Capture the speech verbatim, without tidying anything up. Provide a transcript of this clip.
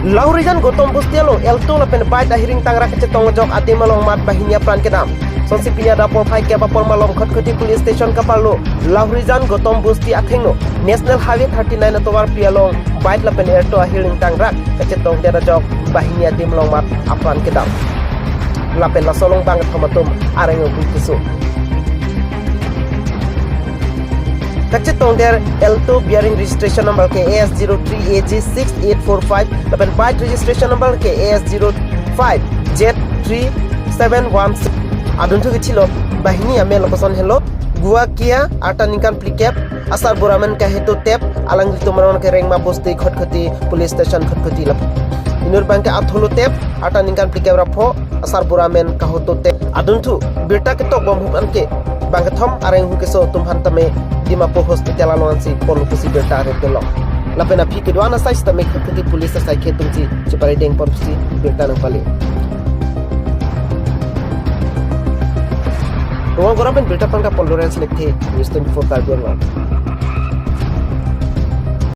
Lahorijan Gautam Bosti along Alto lapen bike ahir ingtangrak kachetong ajok adim along mat banghini apran kedam. Sonsi pini adap porphai kep apor malom Khatkhati Police Station kaparlo Lahorijan Gautam Bosti athengno National Highway thirty-nine atovarpi along bike lapen Alto ahir ingtangrak kachetongdet ajok banghini adim along mat apran kedam. Lapen laso along bangkethom atum areng ahu keso. Kachetongdet Alto bearing registration number K A S zero three A G six eight four five lapen bike registration number K A S zero five Z three seven one six. Adunthu kechilo banghini amel lapuson henlo, Gua Kia, arta ningkan phlikep, asarbura amen Kaheto Tep, alanglitum arong ke Rengma Bosti, Khatkhati Police Station, Khatkhati lap. Inut abangke Atholo Tep, arta ningkan phlikep ra pho, asarbura amen Kahoto Tep. Adunthu birta ketok bom ahut anke bangkethom areng ahu keso atum aphan tame Dimapur Hospital along ansi ponlo pusi birta arip dolo. Lapen aphi kedo-an asai sitame Khatkhati Police asai ke atumsi chepari dengpon pusi birta nangpale. Ronggoram pen birta pangkapon Lawrence Lekthe, News twenty-four Karbi Anglong.